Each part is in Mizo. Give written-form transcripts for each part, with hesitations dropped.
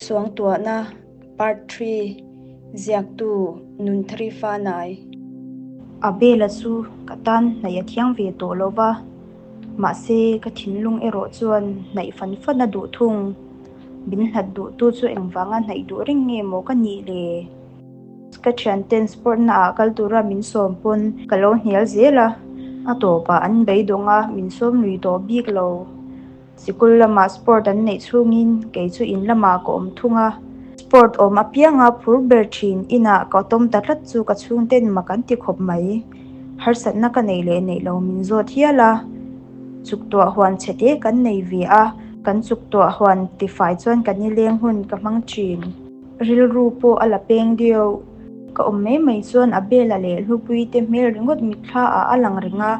Suangtuahna Part Ii Ziaktu Nunthari Fanai. Abel-a chu ka tan hnaih a thiang ve tawh lo va, mahse ka thinlung erawh chuan hnaih fan fan a duh thung. Min hlat duhtu chu engvanga hnaih duh reng nge maw ka nih le? Ka thianten sport naah kal tura min sawm pawn ka lo hnial zel a, a tawpah an beidawng a, min sawm lui tawh bik lo. Sikul lamah sport an neih chhungin kei chu in lamah ka awm thung a, sport awm apianga phur ber thin inah ka tawm ta tlat chu ka chhungten mak an ti khawp mai. Harsatna ka neih leh neih lo min zawt hial a, chuktuah huan chhe te kan nei ve a, kan chuktuah huan tifai chuan ka nileng hun ka hmang thin. Rilru pawh a la peng deuh. Ka awm mai mai chuan Abel-a leh Hlupuii te hmel ringawt mitthla ah a lang reng a,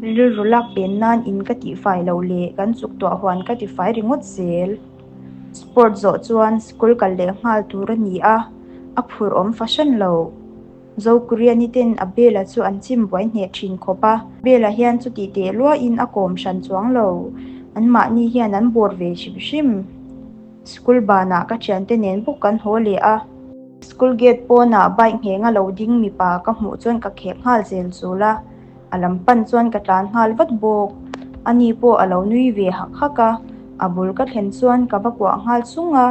rilru lak pen nan in ka tihfai loh leh kan chuktuah huan ka tifai ringawt zel. Sport zawh chuan school kal leh nghal tur a ni a, a phur awm fahran lo. Zokuriani ten Abel-a chu an chim buai hneh thin khawp a, Abel-a hian chuti teh luahin a kawm hran chuang lo, anmahni hian an bawr ve hrim hrim. School banah ka thiante nen bawk kan haw leh a. School gate pawnah bike nghenga lo ding mipa ka hmuh chuan ka khek nghal zel chul a, a lam pan chuan ka tlan nghal vat bawk. Ani pawh a lo nui ve hak hak a, a bul ka thlen chuan ka va kuah nghal chung a,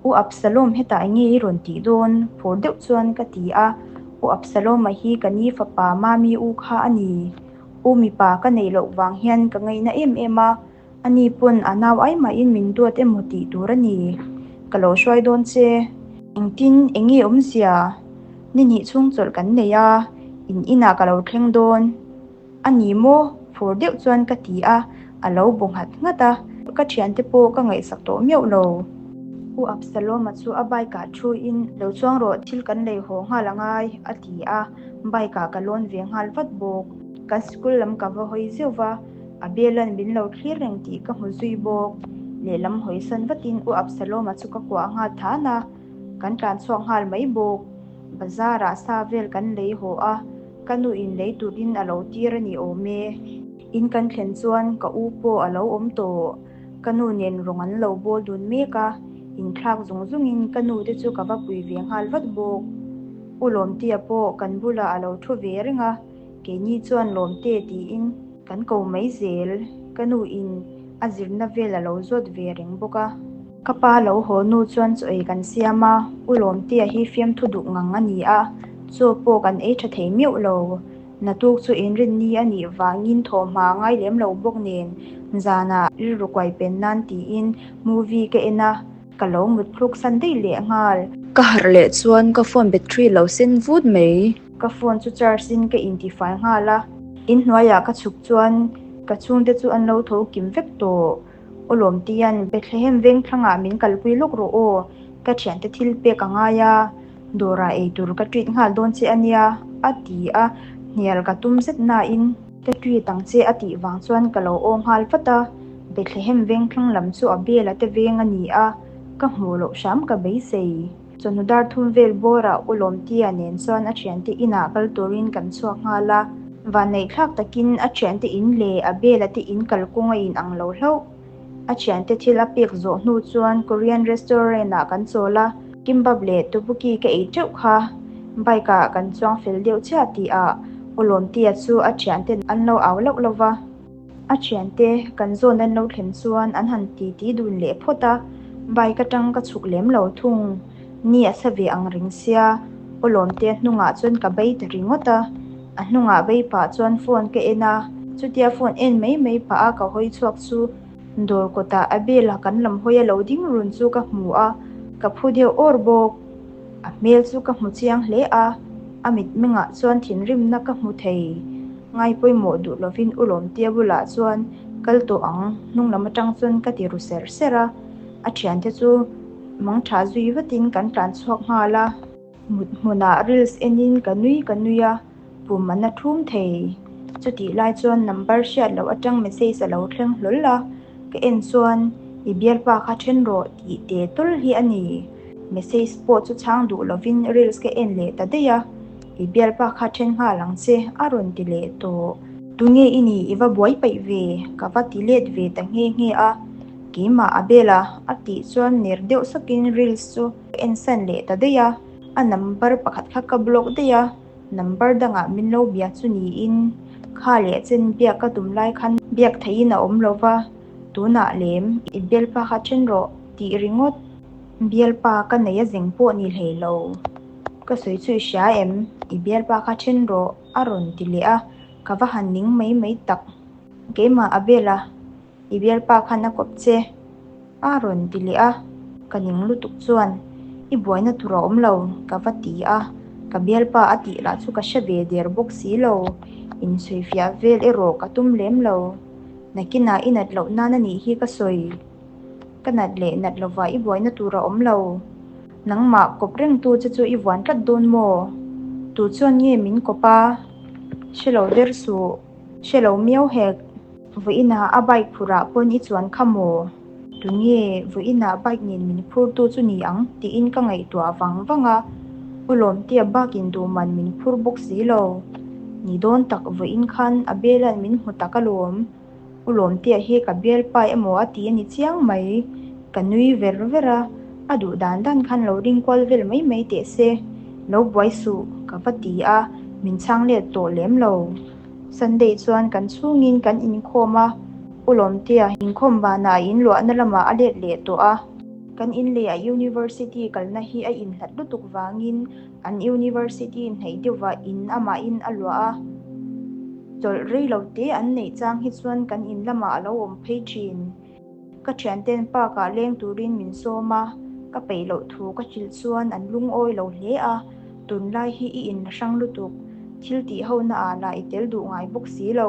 U Absalom hetah eng nge i rawn tih dawn? phur deuh chuan ka ti a, U Absalom-a hi ka ni fapa Mami u kha a ni. U mipa ka neih loh vang hian ka ngaihna em em a, Ani pawn a nau ai mahin min duat emaw tih tur a ni. Ka lo hruai dawn che. Engtin eng nge awmzia? Ni hnih chhung chawlh kan nei a, in inah ka lo thleng dawn. A ni maw? Phur deuh chuan ka ti a, a lo bu nghat nghat a. Ka thiante pawh ka ngaihsak tawh miauh lo. U Absalom-a chu a bike-ah thuin, Lo chuang rawh, thil kan lei haw nghal a ngai, a ti a, bike-ah ka lawn ve nghal vat bawk. Kan school lam ka va hawi zeuh va. A Belan min lo thlir reng tih ka hmu zui bawk. Lehlam hawisan vatin U Absalom-a chu ka kuah nghal than a, kan tlan chhuak nghal mai bawk. Bazar-ah sa vel kan lei haw a, ka nu in lei turin a lo tir a ni awm e. In kan thlen chuan ka u pawh a lo awm tawh. Ka nu nen rawng an lo bawl dun mek a, inthlak zung zungin ka nu te chu ka va pui ve nghal vat bawk. U Lawmtea pawh kan bulah a lo thu ve reng a. Keini chuan lawmte tiin kan ko mai zel, ka nu in a zirna vel a lo zawt ve reng bawk a. Ka pa lo haw nu chuan chaw ei kan siam a, U Lawmtea hi fiamthu duh ngang a ni a, chaw pawh kan ei tha thei miauh lo. Naktuk chu inrinni a nih vangin thawhhma a ngai lem lo bawk nen zanah rilru kuai pen nan tiin movie ka en a. Ka lo mut thluk san daih leh nghal. Ka harh leh chuan ka phone battery lo sen vut mai. Ka phone chu charge in ka intifai nghal a, inhnuaiah ka chhuk chuan ka chhungte chu an lo tho kim vek tawh. Aw Lawmtian, Bethlehem veng thlangah min kalpui lawk rawh aw, ka thiante thil pek a ngai a, dawrah ei tur ka treat nghal dawn che a nia, a ti a, hnial ka tum zet nain. Ka treat ang che a tih vang chuan ka lo aw nghal vat a, Bethlehem veng thlang lam chu a bel a te veng a ni a, ka hmuh loh hram ka beisei. Chawhnu dar thum vel bawrah U Lawmtia nen chuan a thiante inah kal turin kan chhuak nghal a. Vanneihthlak takin a thiante in leh a bela te in kalkawng a inang lo hlauh. A thiante thil a pek zawh hnu chuan Korean restaurant ah kan chawl a, kimbap leh tteokbokki ka ei teuh kha. Bike ah kan chuang fel deuh chiah tihah U Lawmtia chu a thiante an lo au lauh lauh va. A thiante kan zawn an lo thlen chuan an han ti ti dun leh phawt a, bike atang ka chhuk lem lo thung. Ni a sa ve ang reng sia, aw lawmte hnungah chuan ka bei ta ringawt a. A hnungah bei pah chuan phone ka en a, chutia phone en mai mai pah a ka hawi chhuak chu dawr kawtah Abel-a kan lam hawi a lo ding run chu ka hmu a, ka phu deuh awr bawk. A hmel chu ka hmu chiang hle a, a mitmengah chuan thinrimna ka hmu thei. Ngai pawimawh duh lovin U Lawmtia bulah chuan kal tawh ang, hnung lam atang chuan ka ti ru ser ser a. A thiante chu mang tha zui vatin kan tlan chhuak nghal a. Mut hmunah reels enin ka nui ka nui a, pum an a thum thei. Chutih lai chuan number hriat loh atang message a lo thleng hlawl a, ka en chuan i bialpa kha then rawh tih teh tawl hi a ni. Message pawh chu chhang duh lovin reels ka en leh ta daih a, I bialpa kha then nghal ang che a rawn ti leh tawh. Tunge i nih i va buai paih ve? Ka va ti let ve ta nghe nghe a. Keimah Abel-a a tih chuan ner deuh sakin reels chu ka en san leh ta daih a. A number pakhat kha ka block daih a, number dangah min lo bia chu niin kha leh chen biak ka tum lai khan biak theihin a awm lo va, tunah lem i bialpa kha then rawh tih ringawt bialpa ka nei a zeng pawh ni hlei lo. Ka sawi chu i hria em? I bialpa kha then rawh a rawn ti leh a, ka va han ning mai mai tak. Keimah Abel-a I bialpa khan a kawp che a rawn ti leh a, ka ning lutuk chuan i buaina tur a awm lo ka va ti a, ka bialpa a tih lah chu ka hre ve der bawk si lo, insawifiah vel erawh ka tum lem lo. Nakinah i nat loh nan a nih hi ka sawi. Ka nat leh nat lovah i buaina tur a awm lo. Nangmah kawp rengtu che chu i vuan tlat dawn maw? Tu chuan nge min kawp a? Hre lo der suh. Hre lo miau hek. Vawiinah a bike phurah pawn i chuan kha maw? Tunge vawiinah bike nen min phurtu chu ni ang tiin ka ngaihtuah vang vang a, U Lawmtea bakin duhman min phur bawk si lo. Ni dawn tak vawiin khan a Bela'n min hmu tak alawm. U Lawmtea hi ka bialpa emaw a ti a ni chiang mai. Ka nui ver ver a, a duh dan dan khan lo ring kual vel mai mai teh se. Lo buai suh ka va ti a, min chhang let tawh lem lo. Sunday chuan kan chhungin kan inkhawm a, U Lawmtea inkhawm banah a inluahna lamah a let leh tawh a. Kan in leh a University kalna hi a inhlat lutuk vangin an University hnaih deuhvah in amahin a luah a. Chawlh rei lo te an neih chang hi chuan kan in lamah a lo awm phei thin. Ka thianten park-ah leng turin min sawm a, ka peih loh thu ka hrilh chuan an lungawi lo hle a, tunlai hi i inla hrang lutuk, thil tih hona ah lah i tel duh ngai bawk si lo,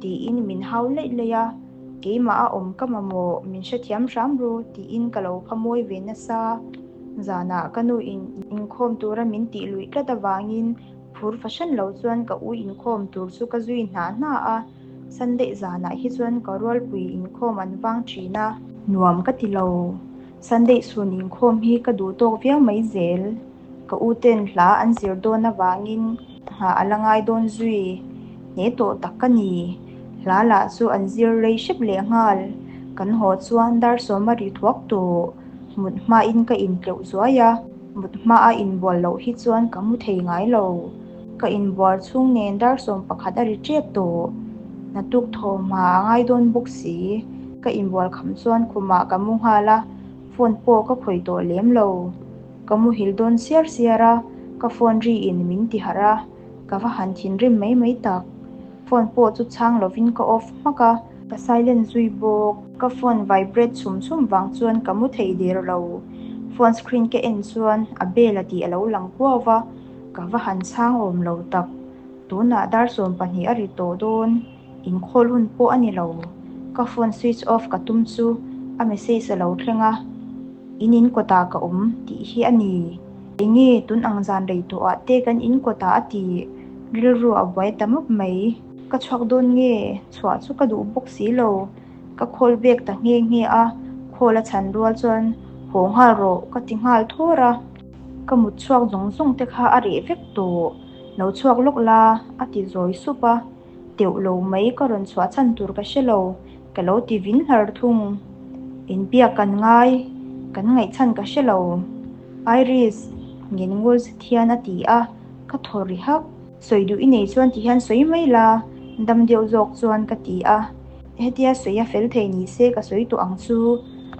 tiin min hau laih laih a, keimah a awm ka mamawh, min hrethiam hram ru, tiin ka lo pha mawi ve nasa. Zanah ka nu in inkhawm tura min tih luih tlat avangin phur fahran lo chuan ka u inkhawm tur chu ka zui hna hna a. Sunday zanah hi chuan ka rualpui inkhawm an vang thin a. Nuam ka ti lo. Sunday chhun inkhawm hi ka duh tawk viau mai zel. Ka u ten hla an zir dawn avangin nghah a la ngai dawn zui. Hne tawh tak ka ni. Hla lah chu an zir rei hrep leh nghal. Kan haw chuan dar sawma ri thuak tawh. Mut hmain ka intleuh zuai a. Mut hmaa inbual loh hi chuan ka mu thei ngai lo. Ka inbual chhung nen dar 11 a ri tep tawh. Naktuk thawhhma a ngai dawn bawk si. Ka inbual kham chuan khumah ka mu nghal a, phone pawh ka khawih tawh lem lo. Ka muhil dawn siar siar a, ka phone ri in min ti harh a, ka va han thinrim mai mai tak. Phone pawh chu chhang lovin ka off hmak a. Ka silent zui bawk. Ka phone vibrate chum chum vang chuan ka mu thei der lo. Phone screen ka en chuan a bell a tih a lo lang kuau va, ka va han chhang awm lo tak. Tunah dar 12 a ri tawh dawn, inkhawl hun pawh a ni lo. Ka phone switch off ka tum chu a message a lo thleng a, In in kawtah ka awm tih hi a ni. Enge tun ang zan rei tawhah te kan in kawtah a ti rilru a buai ta mawp mai. Ka chhuak dawn nge? Chhuah chu ka duh bawk si lo. Ka khawl bek ta nghe nghe a, khawl a chhan rual chuan haw nghal rawh ka ti nghal thawr a. Ka mut chhuak zawng zawng te kha a reh vek tawh. Lo chhuak lawk la a ti zawi sup a. Teuh lo mai ka rawn chhuah chhan tur ka hre lo, ka lo ti vin hlar thung. Inbiak kan ngai, kan ngaihchhan ka hre lo. Iris, ngen ngul zet hian a ti a, ka thaw ri hak. Sawi duh i nei chuan ti hian sawi mai la, dam deuh zawk chuan ka ti a. Hetia sawi a fel thei ni se ka sawi tawh ang chu.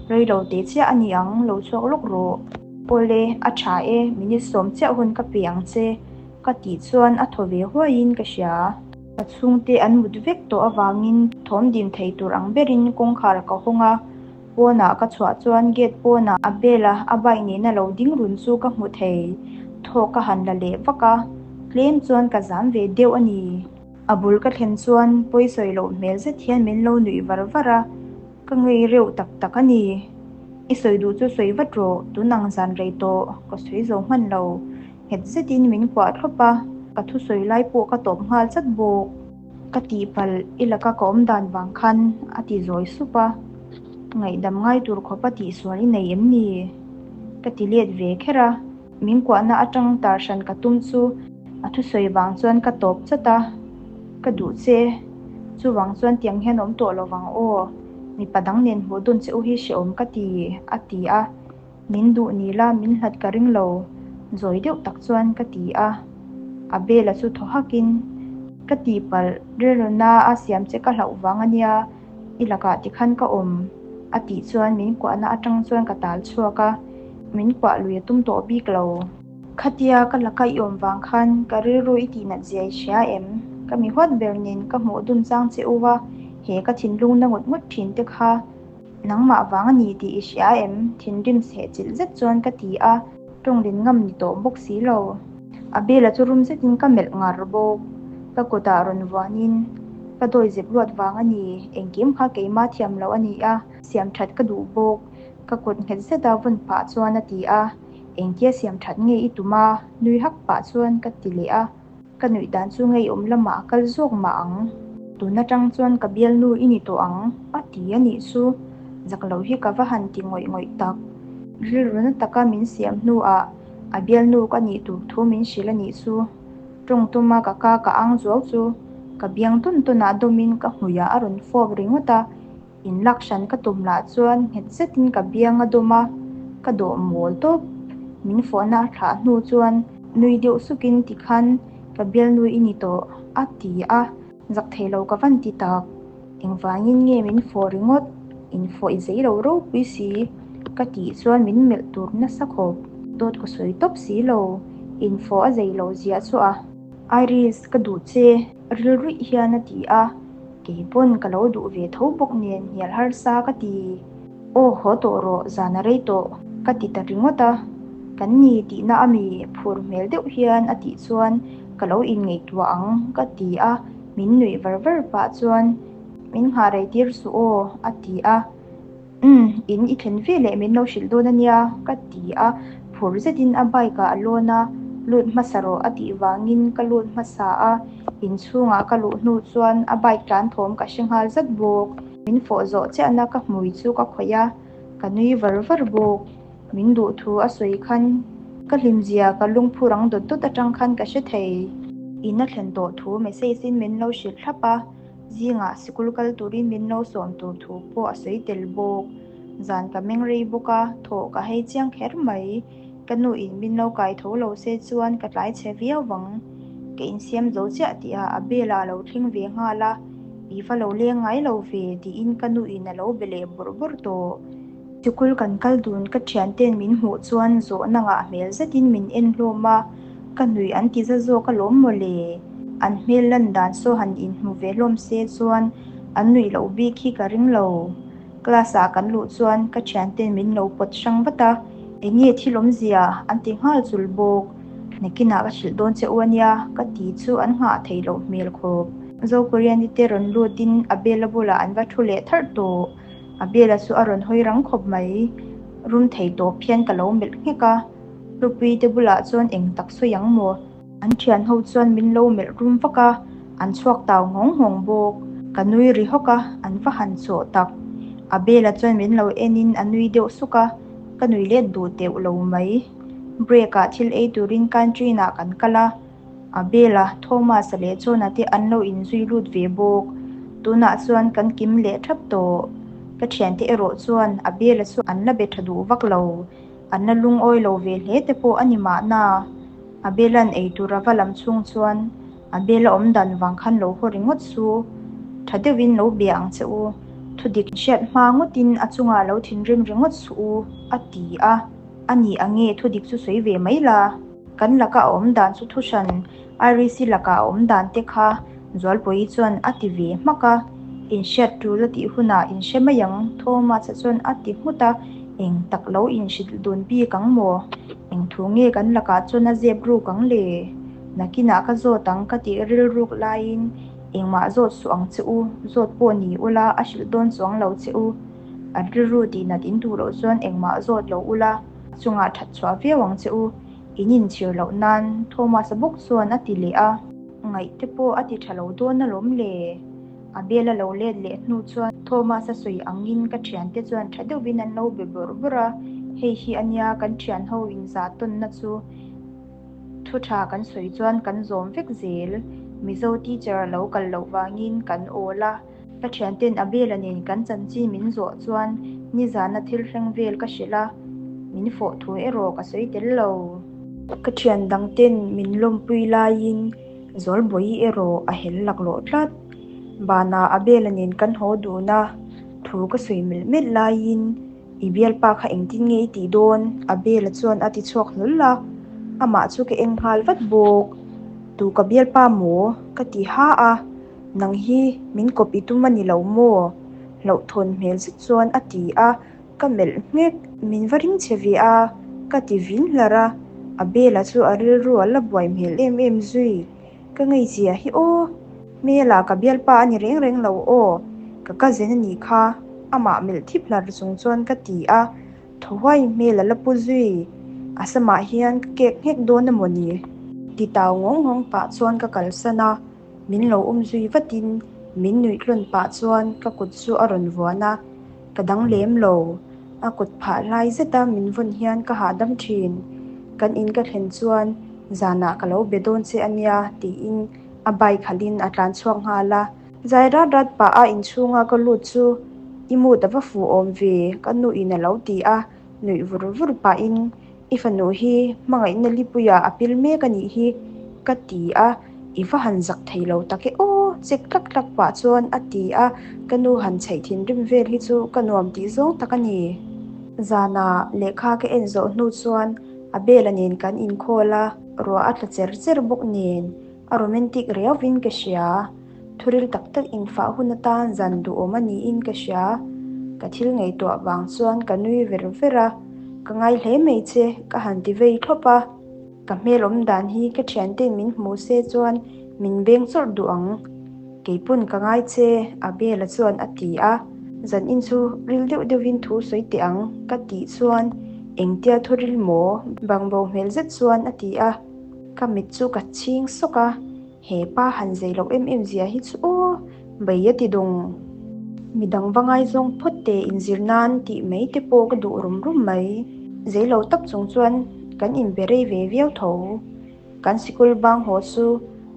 Rei lo teh chiah a ni ang, lo chhuak lawk rawh. Awle, a tha e, minute sawm chiah hun ka pe ang che, ka tih chuan a thaw ve huaiin ka hria. Ka chhungte an mut vek tawh avangin thawm dim thei tur ang berin kawngkhar ka hawng a. Pawnah ka chhuah chuan gate pawnah a bel a, a bike nena lo ding run chu ka hmu thei. Thawk ka han la leh vak a, tlem chuan ka zam ve deuh a ni. A bul ka thlen chuan pawi sawi loh hmel zet hian min lo nuih var var a, ka ngei reuh tak tak a ni. I sawi duh chu sawi vat rawh, tun ang zan rei tawh, ka sawi zo hman lo. Nghet zetin min kuah thlawp a, ka thusawi lai pawh ka tawp nghal chat bawk. Ka tihpalh i laka ka awm dan vang khan a ti zawi sup a, ngaihdam ngai tur khawpa tihsual i nei em ni? Ka ti let ve kher a, min kuahna atang tar hran ka tum chu a thusawi vang chuan ka tawp chat a, ka duh che, chuvang chuan tiang hian awm tawh lo vang aw. Mipa dang nen hmuh dun che u hi hrehawm ka ti, a ti a. Min duh ni la min hlat ka ring lo, zawi deuh tak chuan ka ti a. Abel-a chu thaw hakin, Ka tihpalh, rilruna a siam che ka hlauh vang a nia, i lakah tikhan ka awm, a tih chuan min kuahna atang chuan ka tal chhuak a, min kuah lui a tum tawh bik lo. Khatia ka laka i awm vang khan ka rilru i tihnat zia i hria em? Ka mi huat ber nen ka hmuh dun chang che u a, he ka thinlung na ngawt ngawt thin te kha nangmah vang a ni tih i hria em? Thinrim sehchilh zet chuan ka ti a, tawng rin ngam ni tawh bawk si lo. Abel-a chu rum zetin ka melh ngar bawk. Ka kutah rawn vuanin ka dawi zep luat vang a ni, engkim kha keimah thiam loh a ni a, siam that ka duh bawk, ka kut nghet zeta vawn pah chuan a ti a. Engtia siam that nge i tum a? Nui hak pah chuan ka ti leh a, ka nuih dan chu ngeiawm lamah a kal zawk mah ang. Tun atang chuan ka bialnu i ni tawh ang, a ti a nih chu. Zak lo hi ka va han ti ngawih ngawih tak. Rilru na taka min siam hnuah a bialnu ka nih tur thu min hrilh a nih chu. Tawng tuma ka ka ka ang zuau chu ka biang tawn tawnah dawmin ka hmuiah a rawn fawp ringawt a. In lak hran ka tum lah chuan nghet zetin ka biang a dawm a, ka dawh mawl tawp. Min fawhna a thlah hnu chuan nui deuh sukin tikhan ka bialnu i ni tawh a ti a, zak thei lo ka van ti tak. Engvangin nge min fawh ringawt? In fawh i zei lo ropui si ka tih chuan min melh tur nasa khawp. Dawt ka sawi tawp si lo, in fawh a zei lo ziah chu a. Iris, ka duh che, rilruih hian a ti a. Kei pawn ka lo duh ve tho bawk nen hnial harsa ka ti. Aw haw tawh rawh, zan a rei tawh, ka ti ta ringawt a. Kan ni tihna a mi phur hmel deuh hian a tih chuan ka lo inngaihtuah ang ka ti a, min nuih var var pah chuan min nghah rei tir suh aw a ti a. Umm, in i thlen ve leh min lo hrilh dawn a nia, ka ti a, phur zetin a bike ah a lawn a, lut hmasa rawh a tih vangin ka lut hmasa a, inchhungah ka luh hnu chuan a bike tlan thawm ka hre nghal zat bawk. Min fawh zawh chiahna ka hmui chu ka khawih a, ka nui var var bawk. Min duh thu a sawi khan ka hlimzia ka lungphu rang dawt dawt atang khan ka hre thei. In a thlen tawh thu message in min lo hrilh thlap a. Zingah sikul kal turin min lo sawm tur thu pawh a sawi tel bawk. Zan ka meng rei bawk a, thawh ka hei chiang kher mai. Ka nu in min lo kai tho lo se chuan ka tlai chhe viau vang. Ka insiam zo chiah tihah Abel-a a lo thleng ve nghal a, I va lo leng ngai lo ve tiin ka nu in a lo be leh bawrh bawrh tawh. Sikul kan kal dun ka thianten min hmuh chuan zawhna ngah hmel zetin min en hlawm a, ka nuih an ti za zawk alawm maw le? An hmel lan dan saw han inhmu ve hlawm se chuan an nuih loh bik hi ka ring lo. Class ah kan luh chuan ka thianten min lo pawt hrang vat a, eng nge thil awmzia an ti nghal chul bawk. Nakinah ka hrilh dawn che u ania ka ti chu an nghah theih loh hmel khawp. Zo Korean-i te rawn lutin Abel-a bulah an va thu leh tharh tawh. Abel-a chu a rawn hawi rang khawp mai. Rum thei tawp hian ka lo melh nghek a, Hlupuii te bulah chuan eng tak sawi ang maw? An thian ho chuan min lo melh rum vak a, an chhuak tau nghawng nghawng bawk. Ka nui ri hawk a, an va han chawh tak. Abel-a chuan min lo enin a nui deuh suk a, ka nui let duh teuh lo mai. Break-ah thil ei turin canteen-ah kan kal a. Abel-a, Thomas-a leh John-a te an lo inzui lut ve bawk. Tunah chuan kan kim leh thap tawh. Ka thiante erawh chuan Abel-a chu an la be tha duh vak lo. An la lungawi lo ve hle te pawh a ni mahna. Abel-a'n ei tur a va lam chhung chuan Abel-a awm dan vang khan lo haw ringawt su. Tha deuhin lo bia ang che u. Thudik hriat hma ngawtin a chungah lo thinrim ringawt suh u, a ti a. A ni ang nge thudik chu sawi ve mai la. Kan laka a awm dan chu thuhran Iris-i laka a awm dan te kha Zualpuii chuan a ti ve hmak a, inhriat tul a tih hunah inhre mai ang Thomas-a chuan a ti nghut a, eng tak lo inhrilh dun bik ang maw? Eng thu nge kan lakah chuan a zep ruk ang le? Nakinah ka zawt ang ka tih rilruk laiin engmah zawt suh ang che u, zawt pawh ni ula a hrilh dawn chuang lo che u. A rilru tihnat in duh loh chuan engmah zawt lo ula, a chungah that chhuah viau ang che u, in inchhir loh nan Thomas-a bawk chuan a ti leh a. Ngaih te pawh a ti tha lo dawn alawm le. Abel-a lo let leh hnu chuan Thomas-a sawi angin ka thiante chuan tha deuhin an lo be bawrh bawrh a, hei hi ania kan thianho inzah tawnna chu. Thu tha kan sawi chuan kan zawm vek zel. Mizo teacher a lo kal loh vangin kan awl a. Ka thianten Abel-a nen kan chanchin min zawh chuan nizana thil thleng vel ka hrilh a, min fawh thu erawh ka sawi tel lo. Ka thian dangten min lawmpui laiin Zawlbawi erawh a hel laklawh tlat. Banah Abel-a nen kan haw dun a, thu ka sawi melh melh laiin I bialpa kha engtin nge i tih dawn? Abel-a chuan a ti chhuak hlawl a, amah chu ka en nghal vat bawk. Tu ka bialpa maw? ka ti ha a, Nang hi min kawp i tum a ni lo maw? Hlauhthawn hmel zet chuan a ti a, ka melh nghek. Min va ring che ve a, ka ti vin hlar a, Abel-a chu a rilru a la buai hmel em em zui. Ka ngaihzia hi aw, hmela ka bialpa a ni reng reng lo aw, ka cousin a nih kha, amah melh thip hlar chung chuan ka ti a, thaw huai hmel a la pu zui, a samah hian ka kek nghek dawn a maw ni? Ti tau ngawng ngawng pah chuan ka kalsan a, min lo um zui vatin min nuih tlawn pah chuan ka kut chu a rawn vuan a, ka dang lem lo, a kut phah hlai zeta min vawn hian ka hahdam thin, kan in ka thlen chuan Zanah ka lo be dawn che a nia tiin a bike halin a tlan chhuak nghal a. Zai rat rat pah a inchhunga ka lut chu i mood a va fuh awm ve ka nuin a lo ti a, nuih vur vur pahin i fanu hi hmangaihna lipuiah a pil mek a nih hi ka ti a, i va han zak thei lo tak e aw chek tlak tlak pah chuan a ti a, ka nu han chheih thinrim vel hi chu ka nuam tih zawng tak a ni. Zanah lehkha ka en zawh hnu chuan Abel-a nen kan inkhawl a, ruah a tla cher cher bawk nen a romantic riauvin ka hria. Thuril tak tak infah hun atan zan duhawm a niin ka hria. Ka thil ngaihtuah vang chuan ka nui ver ver a, Ka ngai hle mai che, ka han ti vei thlawp a. Ka hmel awm dan hi ka thiante'n min hmu se chuan min beng chawrh duh ang. Keipawn ka ngai che, Abel-a chuan a ti a. Zanin chu ril deuh deuhin thu sawi teh ang, ka tih chuan engtia thu ril maw? Bangbo hmel zet chuan a ti a. Ka mit chu ka chhing sawk a, he pa han zei loh em em zia hi chu aw, bei a ti dawng. Midang va ngaizawng phawt teh inzir nan tih mai te pawh ka duh rum rum mai. Zei lo tak chung chuan kan inbe rei ve viau tho. Kan sikul bang haw chu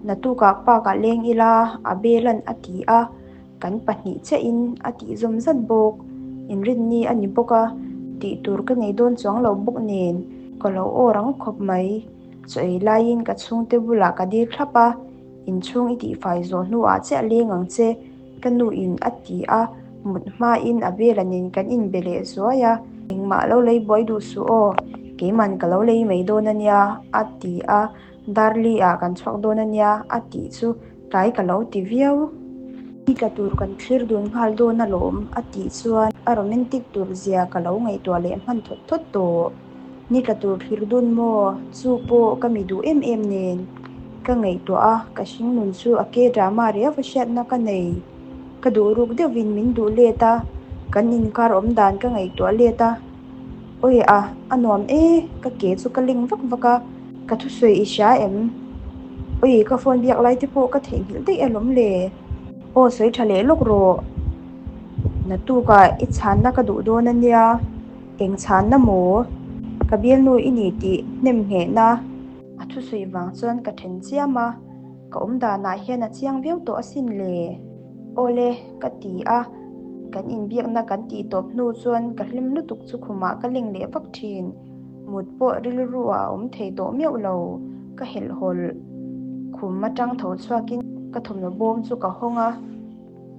naktukah park ah leng ila a belan a ti a, kan pahnih chiahin a tih zawm zat bawk. Inrinni a ni bawk a, tih tur ka nei dawn chuang lo bawk nen ka lo aw rang khawp mai. Chaw ei laiin ka chhungte bulah ka dil thlap a, inchhung i tihfai zawh hnuah chiah leng ang che. Ka nuin a ti a, mut hmain a bela nen kan inbe leh zuai a, engmah lo lei buai duh suh aw, keiman ka lo lei mai dawn a nia a ti a, Darli ah kan chhuak dawn a nia a tih chu tlai ka lo ti viau. Ni tla tur kan thlir dun nghal dawn alawm a tih chuan a romantic tur zia ka lo ngaihtuah leh hman thawt thawt tawh. Ni tla tur thlir dun maw? Chu pawh ka mi duh em em nen. Ka ngaihtuah a, ka hringnun chu a ke drama riau a hriatna ka nei. Ka duh ruk deuhin min duh let a, kan inkar awm dan ka ngaihtuah let a. Awi a, a nuam e, ka ke chu ka leng vak vak a, ka thusawi i hria em? Awi, ka phone biak lai te pawh ka theihnghilh daih alawm le. Aw sawi tha leh lawk rawh. Naktukah i chhanna ka duh dawn a nia. Eng chhanna maw? Ka bialnu i ni tih hnem nghehna. A thusawi vang chuan ka then chiam a, ka awm danah hian a chiang viau tawh asin le. Awle, ka ti a, kan inbiakna kan tih tawp hnu chuan ka hlim lutuk chu khumah ka leng leh vak thin. Mut pawh rilru ah a awm thei tawh meuh lo, ka helh hawlh. Khum atang tho chhuakin ka thawmhnaw bawm chu ka hawng a.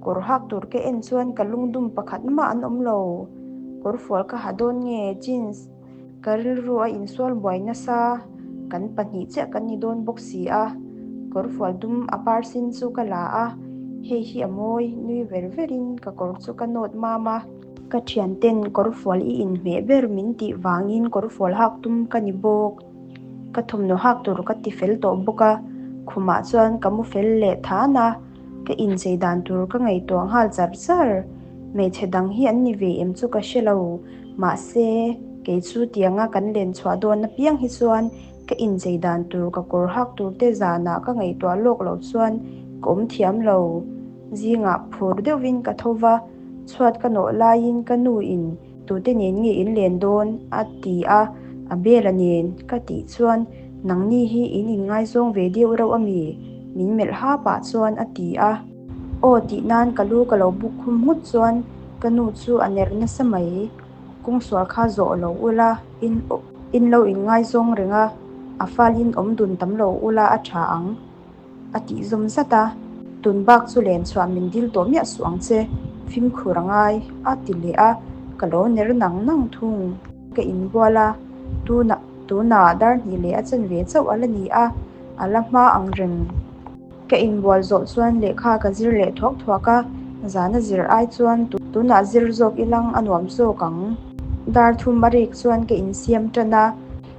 Kawr hak tur ka en chuan ka lungdum pakhat mah an awm lo. Kawr fual ka ha dawn nge jeans? Ka rilru a insual buai nasa, kan pahnih chiah kan ni dawn bawk si a. Kawr fual dum a par sin chu ka la a, hei hi a mawi, nui ver verin ka kawr chu ka nawt mam a. Ka thianten kawr fual i inhmeh ber min tih vangin kawr fual hak tum ka ni bawk. Ka thawmhnaw hak tur ka ti fel tawh bawk a, khumah chuan ka mu fel leh than a. Ka inchei dan tur ka ngaihtuah nghal char char. Hmeichhe dang hi an ni ve em chu ka hre lo. Mahse, kei chu tianga kan len chhuah dawn apiang hi chuan ka inchei dan tur ka kawr hak tur te zanah ka ngaihtuah lawk loh chuan ka awm thiam lo. Zingah phur deuhin ka tho va, chhuat ka nawh laiin ka nu in Tute nen nge in len dawn? a ti a, a bela nen ka tih chuan Nangni hi in inngaizawng ve deuh reuh a mi? min melh ha pah chuan a ti a. Aw tih nan ka lu ka lo buk khum nghut chuan ka nu chu a ner nasa mai. Kawngsual kha zawh lo ula, in in lo inngaizawng reng a, a falin awm dun tam lo ula a tha ang. A tih zawm zat a, Tun bak chu len chhuah min dil tawh miah suh ang che, fimkhur a ngai, a ti leh a, ka lo ner nang nang thung. Ka inbual a, tunah tunah dar hnih leh a chanve chauh a la ni a, a la hma ang reng. Ka inbual zawh chuan lehkha ka zir leh thuak thuak a, zana zir ai chuan tunah zir zawk ilang a nuam zawk ang. Dar thum a rik chuan ka insiam tan a.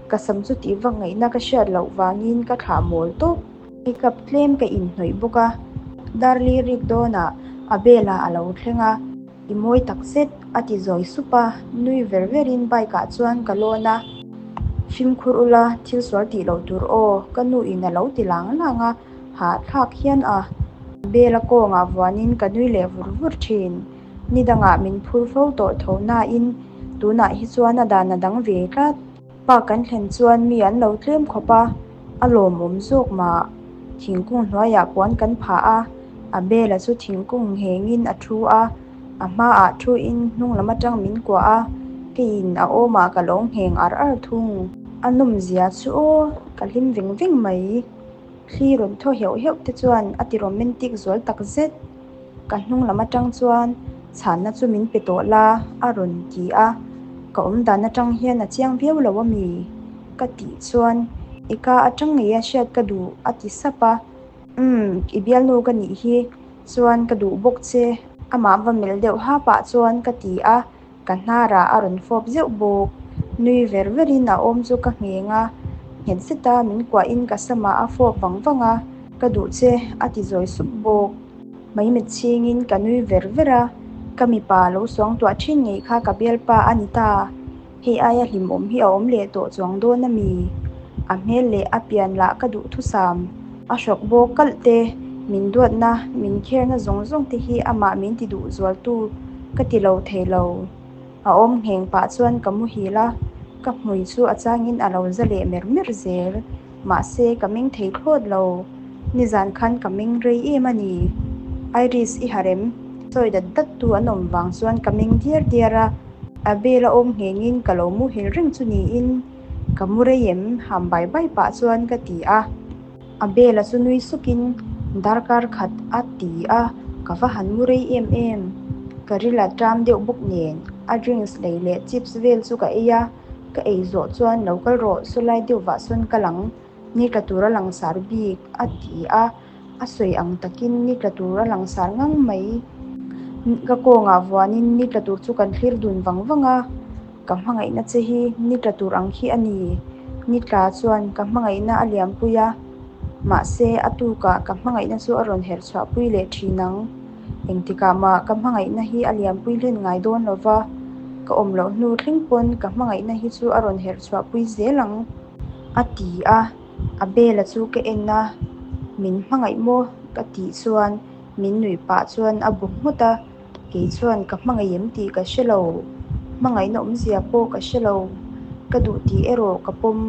Ka sam chu tih vak ngaihna ka hriat loh vangin ka thlah mawl tawp. Makeup tlem ka inhnawih bawk a, Darli rik dawnah Abel-a a lo thleng a, I mawi tak zet, a ti zawi sup a, nui ver verin bike ah chuan ka lawn a. Fimkhur ula, thil sual tih loh tur aw, ka nu in a lo ti lang lang a, hahthlak hian a. Abel-a kawngah vuanin ka nui leh vur vur thin. Ni dangah min phur fo tawh tho nain tunah hi chuan a dan a dang ve tlat. Park kan thlen chuan mi an lo tlem khawp a, a lawmawm zawk mah. Thingkung hnuaiah puan kan phah a, Abel-a chu thingkung nghengin a thu a, a hmaah thuin hnung lam atang min kuah a, keiin a awmah ka lo ngheng ar ar thung. A nawmzia chu aw, ka hlim veng veng mai. Thli rawn thaw heuh heuh te chuan a ti romantic zual tak zet. Ka hnung lam atang chuan chhanna chu min pe tawh la a rawn ti a, ka awm dan atang hian a chiang viau lo ami? Ka tih chuan i ka atang ngei a hriat ka duh a ti sap a, Umm i bialnu ka nih hi chuan ka duh bawk che amah va melh deuh ha pah chuan ka ti a, Ka hnarah a rawn fawp zeuh bawk. Nui ver verin a awm chu ka ngheng a, nghet zeta min kuahin ka samah a fawp vang vang a, Ka duh che, a ti zawi sup bawk. Maimet chhingin ka nui ver ver a, ka mipa lo suangtuah thin ngei kha ka bialpa a ni ta. Hei aia hlimawm hi a awm leh tawh chuang dawn a mi? A hmel leh a pian lah ka duhthusam. A hrawk bawk kalh te, min duatna, min kherna zawng zawng te hi amah min ti duh zualtu ka ti lo thei lo. A awm ngheng pah chuan ka muhil a, ka hmui chu a changin a lo za leh mer mer zel. Mahse, ka meng thei thlawt lo. Nizan khan ka meng rei em a ni. Iris i harh em? Sawi dat dat tu an awm vang chuan ka meng diar diar a, Abel a awm nghengin ka lo muhil reng chu niin ka mu rei em? Ham bai bai pah chuan ka ti a. Abel-a chu nui sukin darkar khat a ti a, ka va han mu rei em em. Ka ril a ṭam deuh bawk nen a drinks lei leh chips vel chu ka ei a, ka ei zawh chuan lo kal rawh sawlai deuh vah sawn ka lang, ni tla tur a langsar bik a ti a, a sawi ang takin ni tla tur a langsar ngang mai. Ka kawngah vuanin ni tla tur chu kan thlir dun vang vang a. Ka hmangaihna che hi ni tla tur ang hi a ni. Ni tla chuan ka hmangaihna a liampui a, mahse a tukah ka hmangaihna chu a rawn herh chhuahpui leh thin ang. Engtikah mah ka hmangaihna hi a liampui hlen ngai dawn lo va, ka awm loh hnu thleng pawn ka hmangaihna hi chu a rawn herh chhuahpui zel ang, a ti a. Abel-a chu ka en a, Min hmangaih maw? ka tih chuan min nuih pah chuan a bu nghut a. Kei chuan ka hmangaih em tih ka hre lo, hmangaihna awmzia pawh ka hre lo, ka duh tih erawh ka pawm.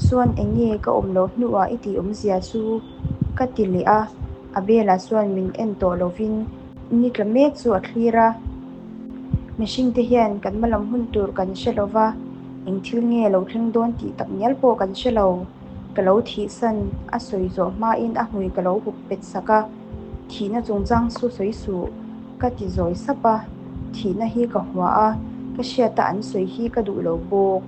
Chuan eng nge ka awm loh hnuah i tih awmzia chu? ka ti leh a, Abel-a chuan min en tawh lovin ni tla mek chu a thlir a. Mihringte hian kan hmalam hun tur kan hre lo va, eng thil nge lo thleng dawn tih tak ngial pawh kan hre lo. Ka lo thihsan a sawi zawh hmain a hmui ka lo hup pet sak a. Thihna chungchang chu sawi suh, ka ti zawi sap a, thihna hi ka hua a, ka hriata an sawi hi ka duh lo bawk.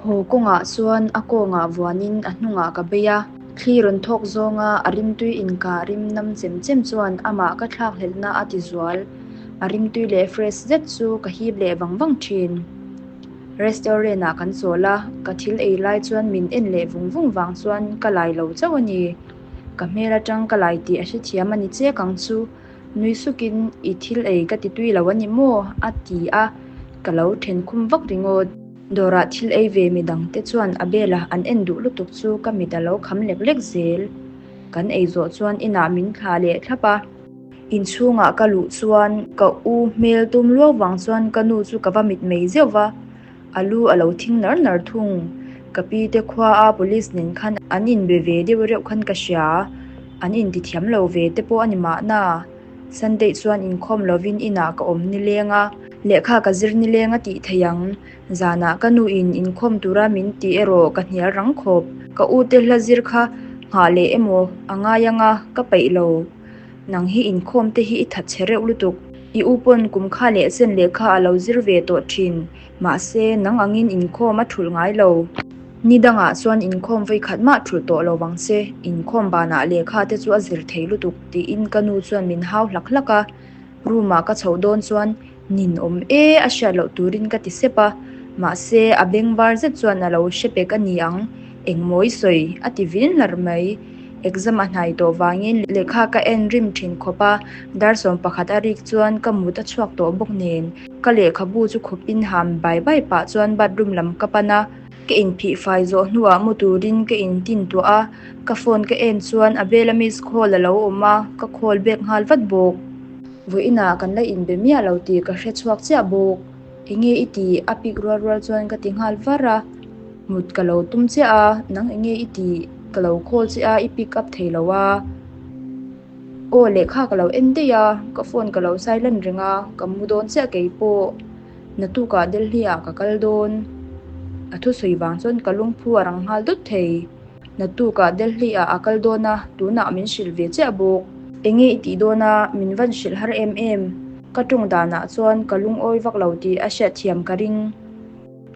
Haw kawngah chuan a kawngah vuanin a hnungah ka bei a, thli rawn thawk zawnga a rimtui inkah rim nam chem chem chuan amah ka thlakhlelhna a ti zual. A rimtui leh fresh zet chu ka hip leh vang vang thin. Restaurant ah kan chawl a, ka thil ei lai chuan min en leh vung vung vang chuan ka lai lo chauh a ni. Ka hmel atang ka lai tih a hrethiam a ni chek ang chu. Nui sukin i thil ei ka ti tui lo a ni maw? a ti a, ka lo then khum vak ringawt. Dawrah thil ei ve midang te chuan a bela an en duh lutuk chu ka mit a lo kham lek lek zel. Kan ei zawh chuan inah min thlah leh thlap a. Inchhungah ka luh chuan ka u hmel tum luau vang chuan ka nu chu ka va mit mei zeuh va. A lu a lo thing nar nar thung. Ka pi te khua a police nen khan an inbe ve deuh reuh khan ka hria. An intithiam lo ve te pawh a ni mahna. Sunday chuan inkhawm lovin inah ka awm nileng a, lehkha ka zir nileng a tih theih ang. Zanah ka nu in inkhawm tura min tih erawh ka hnial rang khawp. Ka u te hla zir kha nghah leh emaw a ngai anga ka peih lo. Nang hi inkhawm te hi i that chhe reuh lutuk. I u pawn kum kha leh chen lehkha a lo zir ve tawh thin. Mahse, nang angin inkhawm a thulh ngai lo. Ni dangah chuan inkhawm vawi khat mah thulh tawh lo vang che, inkhawm banah lehkha te chu a zir thei lutuk tiin ka nu chuan min hau hlak hlak a. Room ah ka chhoh dawn chuan nin awm e a hriat loh turin ka ti sep a, mahse a beng var zet chuan a lo hre pek a ni ang, engmaw i sawi a ti vin hlar mai. Exam a hnai tawh vangin lehkha ka en rim thin khawp a, dar 11 a rik chuan ka mut a chhuak tawh bawk nen ka lehkhabu chu khawpin ham bai bai pah chuan bathroom lam ka pan a. Ka inphih fai zawh hnuah mu turin ka intin tuah a, ka phone ka en chuan Abel-a miss call a lo awm a, ka call back nghal vat bawk. Vawiinah kan la inbe miah lo tih ka hre chhuak chiah bawk. Enge i tih? A pik rual rual chuan ka ti nghal var a. Mut ka lo tum chiah a, nang enge i tih? Ka lo call che a, i pick up thei lo a. Aw lehkha ka lo en daih a, ka phone ka lo silent reng a, ka mu dawn chiah keipawh. Naktukah Delhi ah ka kal dawn. A thusawi vang chuan ka lungphu a rang nghal dawt thei. Naktukah Delhi ah a kal dawn a, tunah min hrilh ve chiah bawk. Enge i tih dawn a, min van hrilh har em em. Ka tawng danah chuan ka lungawi vak lo tih a hriatthiam ka ring.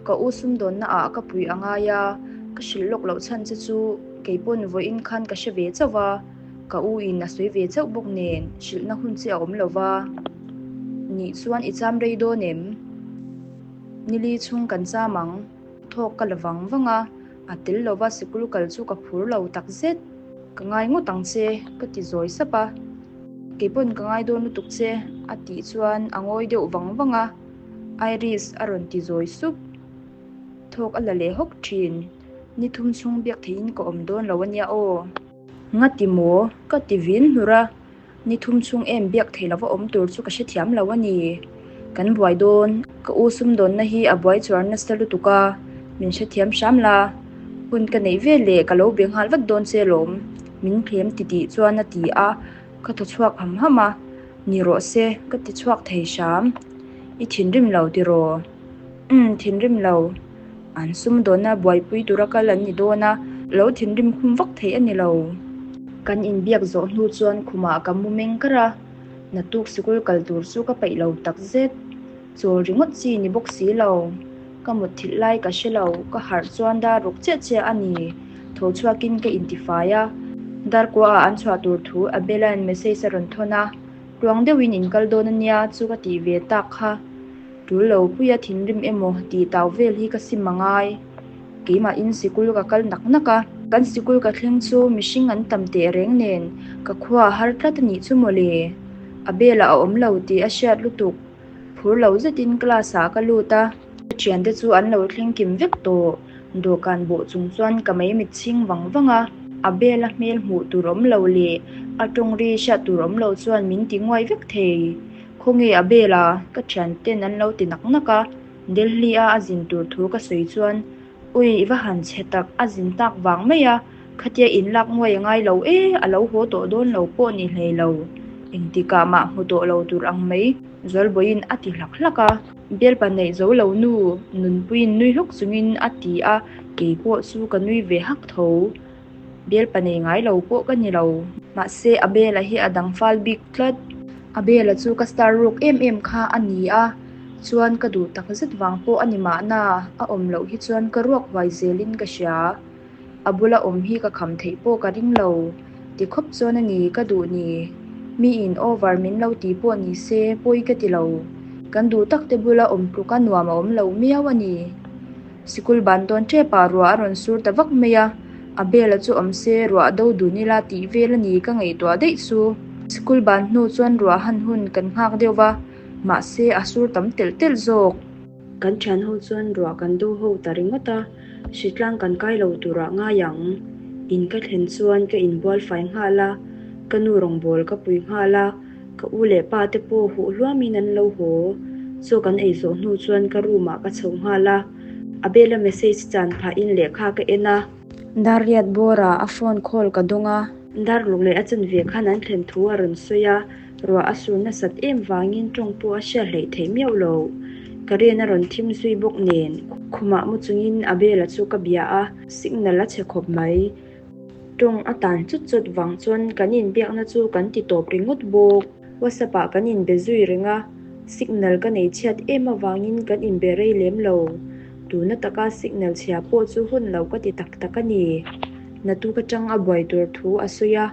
Ka u sumdawnna ah ka pui a ngai a, ka hrilh lawk loh chhan che chu keipawn vawiin khan ka hre ve chauh va. Ka u in a sawi ve chauh bawk nen hrilhna hun che a awm lo va. Nih chuan i cham rei dawn em? Nili chhung kan cham ang. Thawk ka la vang vang a, a tel lova sikul kal chu ka phur lo tak zet. Ka ngai ngawt ang che, ka ti zawi sap a. Keipawn ka ngai dawn lutuk che, a tih chuan a ngawi deuh vang vang a. Iris a rawn ti zawi sup. Thawk a la leh hawk thin. Ni thum chhung biak theihin ka awm dawn lo a nia aw. Nga ti maw? Ka ti vin hlur a, ni thum chhung em biak thei lova awm tur chu ka hrethiam lo a ni. Kan buai dawn, ka u sumdawnna hi a buai chuar nasa lutuk a, min hrethiam hram la, hun ka neih ve leh ka lo be nghal vat dawn che lawm, min thlem ti tih chuan a ti a, ka thaw chhuak ham ham a, ni rawh se ka ti chhuak thei hram. I thinrim lo tiraw? Umm thinrim lo. An sumdawnna buaipui tura kal an ni dawn a, lo thinrim khum vak theih a ni lo. Kan inbiak zawh hnu chuan khumah ka mu meng kar a, naktuk sikul kal tur chu ka peih lo tak zet. Chawl ringawt chi ni bawk si lo. Ka mutthilh lai ka hre lo, ka harh chuan dar ruk chiah chiah a ni. Tho chhuakin ka intifai a, dar kuaah an chhuah tur thu Abel-a'n message a rawn thawn a, tluang deuhin in kal dawn a nia chu ka tih ve tak kha. Tul lo puia thinrim emaw tih tau vel hi ka sim a ngai. Keimahin sikul ka kal nak nak a. Kan sikul ka thleng chu mihring an tam teh reng nen ka khua a har tlat a nih chu mawle. A belah a awm lo tih a hriat lutuk. Phur lo zetin class ah ka lut a. Ka thiante chu an lo thleng kim vek tawh. Dawhkan bawh chung chuan ka maimit chhing vang vang a. A bela hmel hmuh tur awm lo leh a tawng ri hriat tur awm lo chuan min ti nguai vek thei. Khawnge a bel a, ka thianten an lo ti nak nak a, Delhi a a zin tur thu ka sawi chuan, Ui, i va han chhe tak, a zin tak vang mai a, khatia in lak nguai a ngai lo e, a lo haw tawh dawn lo pawh ni hlei lo, engtikah mah hmu tawh lo tur ang mai, Zualbawiin a ti hlak hlak a. Bialpa neih zo lo nu, Nunpuiin nui hluk chungin a ti a, keipawh chu ka nui ve hak tho. Bialpa nei ngai lo pawh ka ni lo. Mahse, Abel-a hi a dang fal bik tlat. Abel-a chu ka star ruk em em kha a ni a, chuan ka duh tak zet vang pawh a ni mahna, a awm loh hi chuan ka ruak huai zelin ka hria. A bula awm hi ka kham theih pawh ka ring lo. Ti khawp chuan a ni ka duh ni. Miin over min lo ti pawh ni se pawi ka ti lo. Kan duh tak te bula awm tluka nuam a awm lo miau a ni. Sikul ban dawn tep ah ruah a rawn sur ta vak mai a, Abel-a chu awm se ruah do dun ila tih vel a ni ka ngaihtuah daih chu. Sikul ban hnu chuan ruah han hun kan nghak deuh va, mahse a sur tam telh telh zawk. Kan thian ho chuan ruah kan do ho ta ringawt a, hritlang kan kai lo turah ngai ang. In ka thlen chuan ka inbual fai nghal a, ka nu rawngbawl ka pui nghal a, Ka u leh pa te pawh huh hluamin an lo haw. Chaw kan ei zawh hnu chuan ka room ah ka chho nghal a, Abel-a message chan phahin lehkha ka en a. Dar riat bawrah a phone call ka dawng a. Dar ruk leh a chanve khan an thlen thu a rawn sawi a. Ruah a sur nasat em vangin tawng pawh a hriat hleih theih miauh lo. Current a rawn thim zui bawk nen khumah mu chungin Abel-a chu ka bia a, signal a chhe khawp mai. Tawng a tan chut chut vang chuan kan inbiakna chu kan ti tawp ringawt bawk. WhatsApp ah kan inbe zui reng a, signal ka nei chhiat em avangin kan inbe rei lem lo. Tuna taka signal chhia pawh chu hun lo ka ti tak tak a ni. Naktuk atang a buai tur thu a sawi a,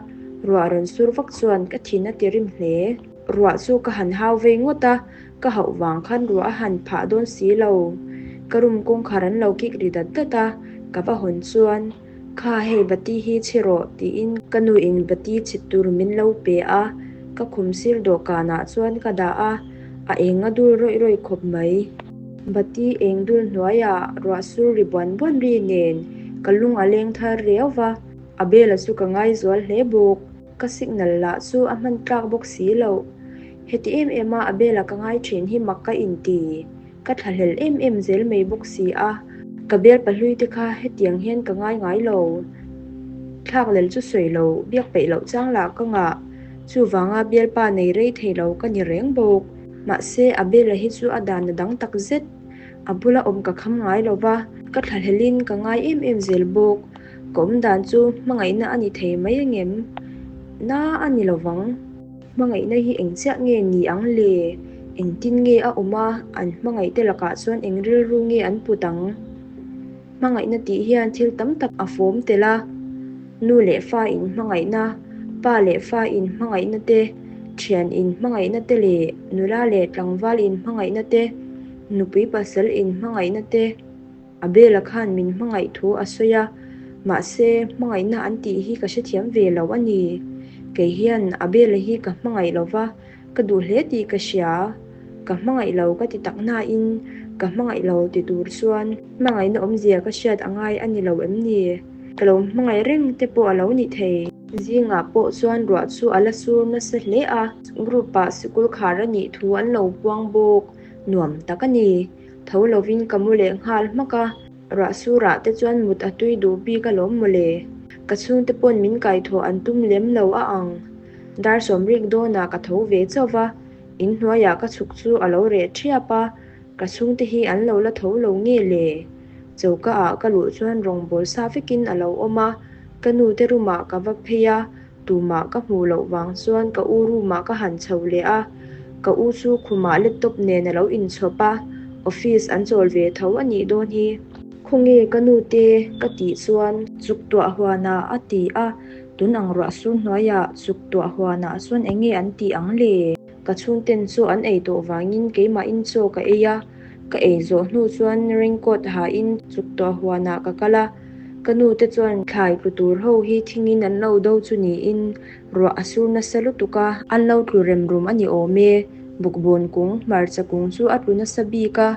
ruah rawn sur vak chuan ka thin a ti rim hle. Ruah chu ka han hau vei ngawt a, ka hauh vang khan ruah a han phah dawn si lo. Ka room kawngkhar an lo kik ri dat dat a, ka va hawn chuan, Kha hei bati hi chhi rawh tiin ka nu in bati chhit tur min lo pe a, ka khum sir dawhkanah chuan ka dah a, a eng a dul rawih rawih khawp mai. Bati eng dul hnuaiah ruah sur ri buan buan ri nen ka lung a leng thar riau va, Abel-a chu ka ngaizual hle bawk. Ka signal lah chu a hman tlak bawk si loh. Heti em em a Abel-a ka ngai thin hi mak ka inti. Ka thlahlel em em zel mai bawk si a, ka bial pahlui te kha hetiang hian ka ngai ngai lo. Thlaklel chu sawi lo, biak peih loh chang lah ka ngah. Chuvanga bialpa nei rei thei lo ka ni reng bawk. Mahse, Abel-a hi chu a dan a dang tak zet. A bula awm ka kham ngai lo va, ka thlahlelin ka ngai em em zel bawk. Ka awm dan chu hmangaihna a ni thei mai angem? Na a ni lo vang. Hmangaihna hi eng chiah nge ni ang le? Engtin nge a awm a, an hmangaihte lakah chuan eng rilru nge an put ang? Hmangaihna tih hian thil tam tak a fawm tel a, nu leh fa inhmangaihna, pa leh fa inhmangaihna te, thian inhmangaihna te leh nula leh tlangval inhmangaihna te, nupui pasal inhmangaihna te. Abel-a khan min hmangaih thu a sawi a, mahse hmangaihna an tih hi ka hrethiam ve lo a ni. Kei hian Abel-a hi ka hmangaih lo va, ka duh hle tih ka hria. Ka hmangaih lo ka ti tak nain ka hmangaih lo ti tur chuan hmangaihna awmzia ka hriat a ngai a ni lo em ni? Ka lo hmangaih reng te pawh a lo ni thei. Zingah pawh chuan ruah chu a la sur nasa hle a, group-ah sikul khar a nih thu an lo puang bawk. Nuam tak a ni. Tho lovin ka mu leh nghal hmak a, ruah surah te chuan mut a tui duh bik alawm mawle. Ka chhungte pawn min kaithawh an tum lem lo a ang. Dar sawmrik dawnah ka tho ve chauh va, in hnuaiah ka chhuk chu a lo reh ṭhiap a, ka chhungte hi an lo la tho lo nge le? Choka ah ka luh chuan rawngbawl sa vekin a lo awm a, ka nu te room ah ka va phei a, Tumah ka hmuh loh vang chuan ka u room ah ka han chho leh a, ka u chu khumah laptop nen a lo inchhawp a, office an chawl ve tho a nih dawn hi. Khawnge ka nu te? ka tih chuan chuk tuah huanah a ti a, tun ang ruah sur hnuaiah chuk tuah huanah chuan eng nge an tih ang le? Ka chhungten chu an ei tawh vangin keimahin chaw ka ei a, ka ei zawh hnu chuan raincoat hain chuk tuah huanah ka kal a, Ka nu te chuan thlai tlu tur ho hi thingin an lo do chu niin ruah a sur nasa lutuk a, an lo tlu rem rum a ni awm e. Bukbawn kung, hmarcha kung chu a tlu nasa bik a,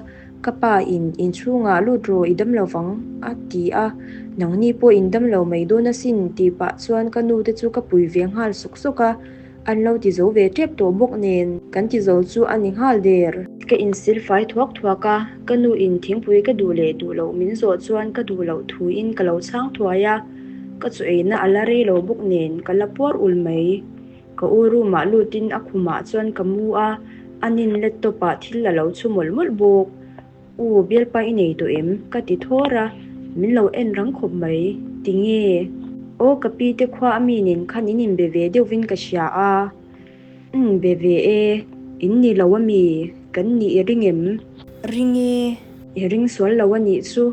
ka pa in inchhungah lut rawh i dam lo vang a ti a, nangni pawh in dam lo mai dawn asin tih pah chuan ka nu te chu ka pui ve nghal sawk sawk a. An lo ti zo ve tep tawh bawk nen kan ti zo chu a ni nghal der. Ka insil fai thuak thuak a, ka nu in thingpui ka duh leh duh loh min zawh chuan ka duh loh thu in ka lo chhang thuai a, ka chu eina a la rei lo bawk nen ka la puar ul mai. Ka u room ah lut in a khum ah chuan ka mu a, a nin laptop ah thil a lo chhu mawlh mawlh bawk. U, bialpa i nei tawh em? Ka ti thawr a, min lo en rang khawp mai. Tinge? Aw, ka pi te khua a mi nen khan in inbe ve deuhvin ka hria a. Umm, be ve e. In ni lo a mi? Kan nih i ring em? Ring e. I ring sual lo a nih chu.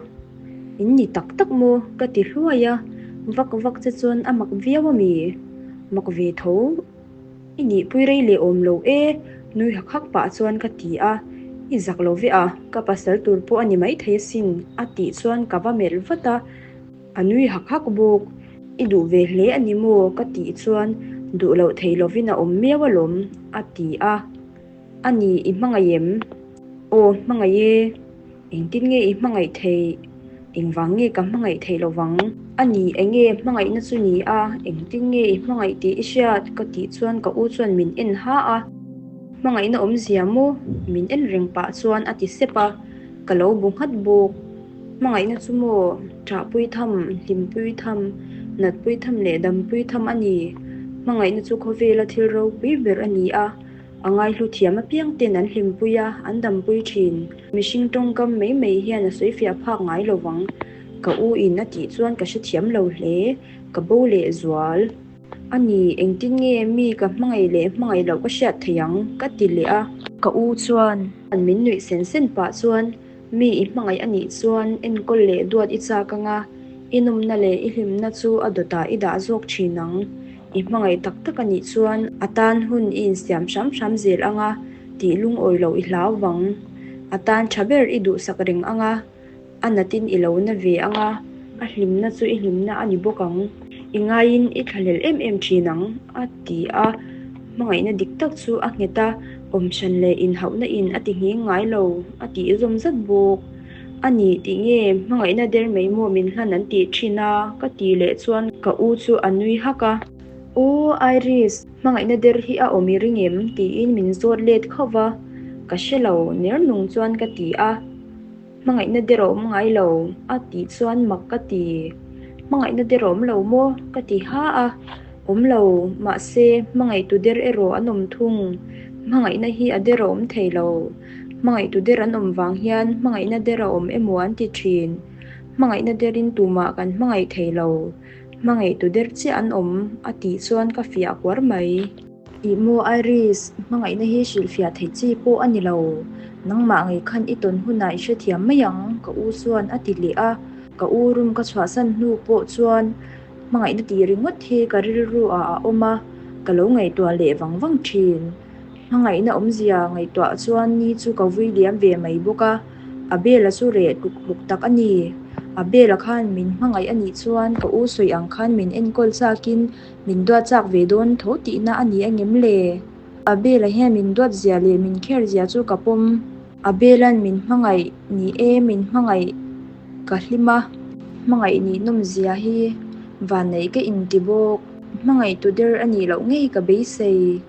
In ni tak tak maw? Ka ti hluai a, vak vak che chuan a mak viau a mi? Mak ve tho. I nihpui rei leh awm lo e, nui hak hak pah chuan ka ti a, I zak lo ve a, ka pasal tur pawh a ni maithei asin, a tih chuan ka va melh vat a, a nui hak hak bawk. I duh ve hle a ni maw? ka tih chuan duh loh thei lovin a awm miau alawm, a ti a. A ni, i hmangaih em? Aw, hmangaih e. Engtin nge i hmangaih theih? Engvang nge ka hmangaih theih lo vang? A ni, eng nge hmangaihna chu ni a? Engtin nge i hmangaih tih i hriat? Ka tih chuan ka u chuan min en ha a. Hmangaihna awmzia maw? Min en reng pah chuan a ti sep a, ka lo bu nghat bawk. Hmangaihna chu maw? Ṭahpui tham, hlimpui tham, natpui tham leh dampui tham a ni. Hmangaihna chu khawvela thil ropui ber a ni a. A ngaihlu thiam apiang ten an hlimpui a, an dampui thin. Mihring tawngkam mai mai hian a sawifiah phak ngai lo vang. Ka u in a tih chuan ka hrethiam lo hle, ka bo leh zual. A ni, engtin nge mi ka hmangaih leh hmangaih loh ka hriat theih ang? ka ti leh a. Ka u chuan min nuih sen sen pah chuan Mi i hmangaih a nih chuan enkawl leh duat i chak anga, i nawmna leh i hlimna chu a dawtah i dah zawk thin ang. I hmangaih tak tak a nih chuan a tan hun i insiam hram hram zel anga tih lungawi loh i hlau vang. A tan tha ber i duhsak reng anga, a natin i lo na ve anga, a hlimna chu i hlimna a ni bawk ang. I ngaiin i thlahlel em em thin ang, a ti a. Hmangaihna dik tak chu a nghet a, awm hran leh inhauhna in a ti nghing ngai lo, a tih zawm zat bawk. A ni tih nge hmangaihna der mai maw min hlan an tih thin a, ka tih leh chuan ka u chu a nui hak a. Aw Iris, hmangaihna der hi a awm i ring em? tiin min zawt let khauh va, ka hre lo, ner nung chuan ka ti a. Hmangaihna der a awm ngai lo, a tih chuan mak ka ti. Hmangaihna der a awm lo maw? ka ti ha a. Awm lo, mahse, hmangaihtu der erawh an awm thung. Hmangaihna hi a der a awm thei lo. Hmangaihtu der an awm vang hian hmangaihna der a awm emaw an ti thin. Hmangaihna derin tumah kan hmangaih thei lo. Hmangaihtu der chiah an awm, a tih chuan ka fiah kuar mai. Ih maw Iris, hmangaihna hi hrilhfiah theih chi pawh a ni lo. Nangmah ngei khan i tawn hunah i hrethiam mai ang, ka u chuan a ti leh a. Ka u room ka chhuahsan hnu pawh chuan hmangaihna tih ringawt hi ka rilru ah a awm a, ka lo ngaihtuah leh vang vang thin. Hmangaihna awmzia ngaihtuah chuan ni chu ka vui liam ve mai bawk a, Abel-a chu reh tluk tluk tak a ni. Abel-a khan min hmangaih a nih chuan ka u sawi ang khan min enkawl chakin Min duat chak ve dawn tho tihna a ni angem le? Abel-a hian min duat zia leh min kher zia chu ka pawm. Abel-a'n min hmangaih ni e, min hmangaih ka hlim a. Hmangaih nih nawm zia hi vanneih ka inti bawk. Hmangaih tu der a nih loh ngei ka beisei.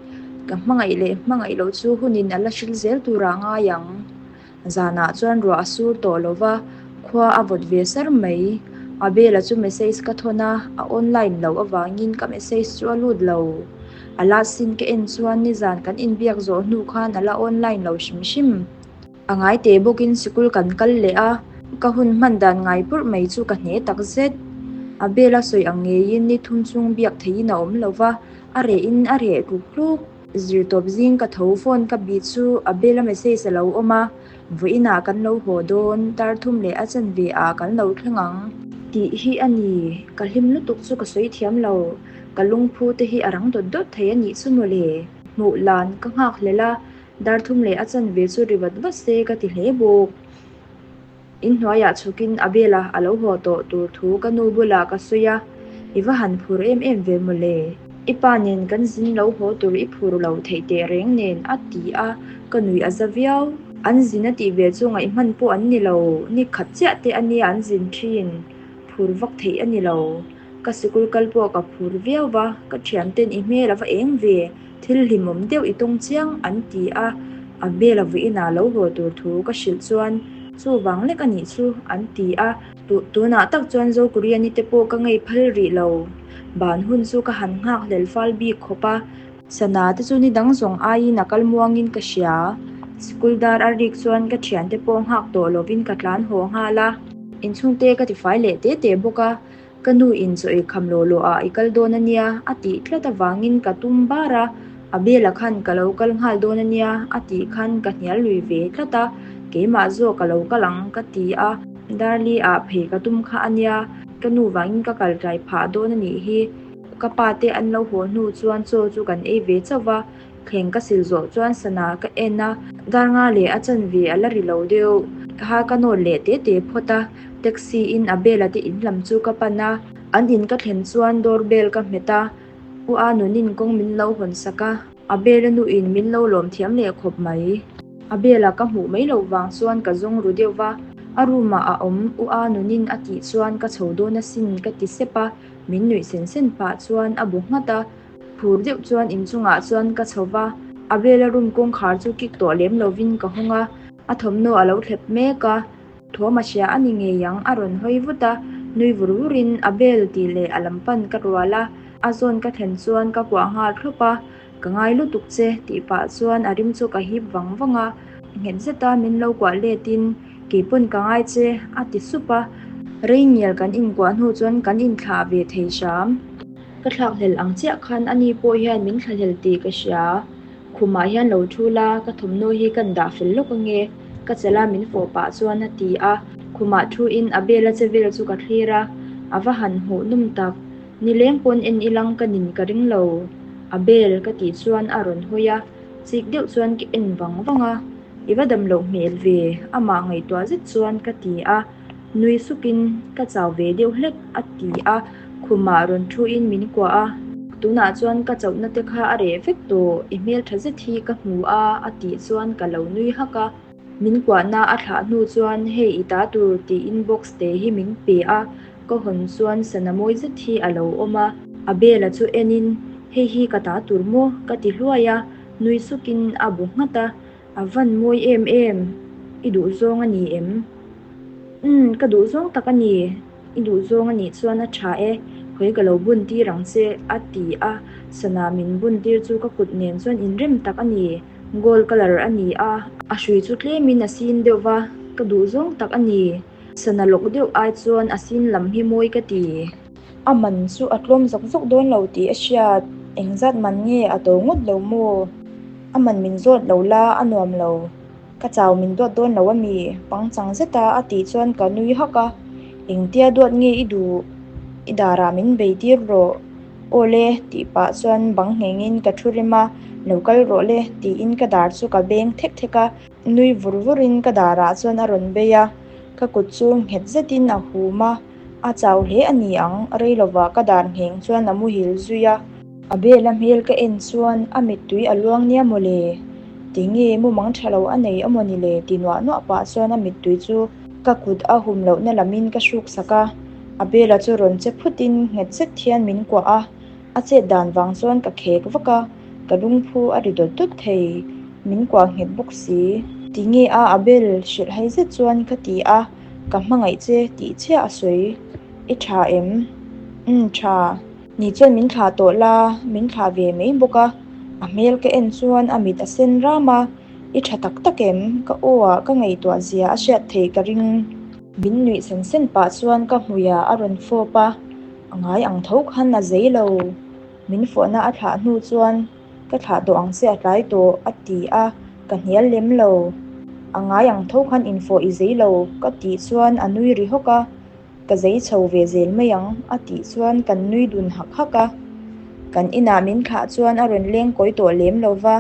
Ka hmangaih leh hmangaih loh chu hunin a la hril zel turah ngai ang. Zanah chuan ruah a sur tawh lo va, khua a vawt ve sar mai. Abel-a chu message ka thawn a, a online loh avangin ka message chu a lut lo. A last sin ka en chuan nizan kan inbiak zawh hnu khan a la online lo hrim hrim. A ngai teh bawkin sikul kan kal leh a, ka hun hman dan ngai purh mai chu ka hne tak zet. Abel-a sawi ang ngeiin ni thum chung biak theihin a awm lo va, a rehin a reh tluk tluk. Zirtawp zing ka tho phone ka bih chu Abel-a message a lo awm a, vawiinah kan lo haw dawn, tar thum leh a chanve ah kan lo thleng ang. Tih hi a ni, ka hlim lutuk chu ka sawi thiam lo, ka lungphu te hi a rang dawt dawt thei a nih chu mawle. Hmuh lan ka nghak hlel a, dar thum leh a chanve chu ri vat vat se ka ti hle bawk. Inhnuaiah chhukin Abel-a a lo haw tawh tur thu ka nu bulah ka sawi a, I va han phur em em ve mawle. I pa nen kan zin lo haw tur i phur lo theih teh reng nen a ti a, ka nuih a za viau. An zin a tih ve chu ngaihhman pawh an ni lo, ni khat chiah te a nia an zin thin, phur vak theih a ni lo. Ka sikul kal pawh ka phur viau va, ka thianten i hmel a va eng ve, thil hlimawm deuh i tawng chiang an ti a, a hmel a vuiin ah lo haw tur thu ka hrilh chuan chuvang lek a nih chu an ti a, tunah tak chuan Zokuriani te pawh ka ngei phal rih lo, ban hun chu ka han nghak hlel fal bik khawp a. Sana te chu ni dang zawng aiin a kal muangin ka hria. Sikul dar a rik chuan ka thiante pawh nghak tawh lovin ka tlan haw nghal a. Inchhungte ka tifai leh te te bawk a, ka nu in chaw ei kham lawh lawh ah i kal dawn a nia a tih tlat avangin ka tum bar a, Abel-a khan ka lo kal nghal dawn a nia a tih khan ka hnial lui ve tlat a, keimah zawk ka lo kal ang ka ti a, Darli ah phei ka tum kha a nia, ka nu vangin ka kal tlai phah dawn a nih hi. Ka pa te an lo haw hnu chuan chaw chu kan ei ve chauh va, thleng ka sil zawh chuan sana ka en a, dar nga leh a chanve a la ri lo deuh. Ha ka nawt leh te te phawt a, taxi in Abel-a te in lam chu ka pan a, an in ka thlen chuan door bell ka hmet a, U a nunin kawng min lo hawn sak a, Abel-a nuin min lo lawm thiam leh khawp mai. Abel-a ka hmuh mai loh vang chuan ka zawng ru deuh va, a room ah a awm, U a nunin a tih chuan ka chho dawn asin ka ti sep a, Min nuih sen sen pah chuan a bu nghat a, phur deuh chuan inchungah chuan ka chho va, Abel-a room kawngkhar chu kik tawh lem lovin ka hawng a, a thawmhnaw a lo thlep mek a, thawm a hria a ni ngei ang a rawn hawi vut a, nui vur vurin Abel tih leh a lam pan ka rual a, a zawn ka thlen chuan ka kuah nghal thlawp a. Ka ngai lutuk che tih pah chuan a rim chu ka hip vang vang a, nghet zeta min lo kuah letin Keipawn ka ngai che a ti sup a, rei ngial kan inkuah hnu chuan kan inthlah ve thei hram. Ka thlakhlel ang chiah khan ani pawh hian min thlahlel tih ka hria. Khumah hian lo thu la, ka thawmhnaw hi kan dah fel lawk ange, ka chala min fawh pah chuan a ti a. Khumah thuin a bela che vel chu ka thlir a, a va han hmuh nawm tak. Nileng pawn en ilang ka nin ka ring lo. A bel ka tih chuan a rawn hawi a, chik deuh chuan ka en vang vang a. I va dam loh hmel ve, amah ngaihtuah zet chuan ka ti a. Nui sukin ka chau ve deuh hlek a ti a, khumah rawn thuin min kuah a. Tunah chuan ka chauhna te kha a reh vek tawh, i hmeltha zet hi ka hmu a a tih chuan ka lo nui hak a. Min kuahna a thlah hnu chuan hei i ta tur tiin box te hi min pe a, ka hawn chuan sana mawi zet hi a lo awm a. A bela chu enin hei hi ka ta tur maw ka ti hluai a, nui sukin a bu nghat a. A van mawi em em, i duh zawng a ni em? Umm, ka duh zawng tak a ni, i duh zawng a nih chuan a tha e, khawi ka lo bun tir ang che, a ti a, sana min bun tir chu ka kut nen chuan inrem tak a ni, gold colour a ni a, a hrui chu tlemin a sin deuh va, ka duh zawng tak a ni, sana lawk deuh ai chuan a sin lam hi mawi ka ti. A man chu a tlawm zawk zawk dawn lo tih a hriat, engzat man nge a to ngawt lo maw? A man min zawt lo la a nuam lo, ka chau min duat dawn lo a mi? Pangchang zeta a tih chuan ka nui hak a, Engtia duat nge i duh? I darah min bei tir rawh aw le tih pah chuan bang nghengin ka thu rem a, Lo kal rawh le tiin ka dar chu ka beng thek thek a, nui vur vurin ka darah chuan a rawn bei a, ka kut chu nghet zetin a hum a. A chau hle a ni ang, rei lovah ka dan ngheng chuan a muhil zui a. A bela hmel ka en chuan a mittui a luang nia maw le? Tinge mumang tha lo a nei amaw ni le? ti nuah nuah pah chuan a mittui chu ka kut a hum lohna lamin ka hruk sak a. A bela chu rawn che phutin nghet zet hian min kuah a, a chet dan vang chuan ka khek vak a, ka lungphu a ri dawt dawt thei, min kuah nghet bawk si. Tinge a a bel hrilh hai zet chuan ka ti a. Ka hmangaih che tih chiah a sawi. I tha em? Umm tha. Ni chuan min thlah tawh la, min thlah ve mai bawk a. A hmel ka en chuan a mit a sen ram a, I tha tak tak em? Ka aw ah ka ngaihtuah zia a hriat theih ka ring. Min nuih sen sen pah chuan ka hmuiah a rawn fawp a, a ngai ang tho khan a zei lo. Min fawhna a thlah hnu chuan Ka thlah tawh ang che a tlai tawh a ti a, ka hnial lem lo. A ngai ang tho khan infawh i zei lo ka tih chuan a nui ri hawk a, ka zei chho ve zel mai ang a tih chuan kan nui dun hak hak a. Kan inah min thlah chuan a rawn leng kawi tawh lem lo va,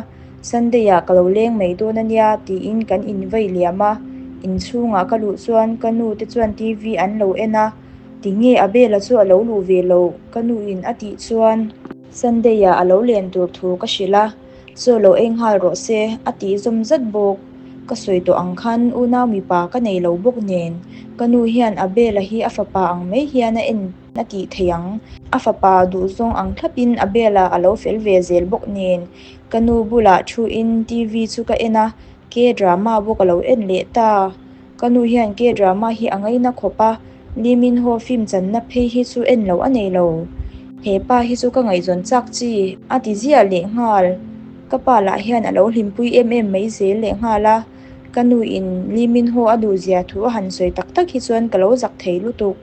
Sunday ah ka lo leng mai dawn a nia tiin kan invei liam a, inchhungah ka luh chuan ka nu te chuan TV an lo en a, tinge Abel-a chu a lo luh ve loh ka nuin a tih chuan. Sunday ah a lo len tur thu ka hrilh a, chaw lo ei nghal rawh se a tih zawm zat bawk. Ka sawi tawh ang khan unau mipa ka nei lo bawk nen ka nu hian Abel-a hi a fapa ang mai hian a en a tih thei ang. A fapa duhzawng ang thlapin Abel-a a lo fel ve zel bawk nen ka nu bulah thuin TV chu ka en a, K-drama bawk a lo en leh ta. Ka nu hian K-drama hi a ngaina khawp a, Lee Min Ho film channa phei hi chu en loh a nei lo. He pa hi chu ka ngaihzawn chak chi a ti ziah leh nghal. Ka pa lah hian a lo hlimpui em em mai zel leh nghal a, ka nu in Lee Min Ho a duh zia thu a han sawi tak tak hi chuan ka lo zak thei lutuk.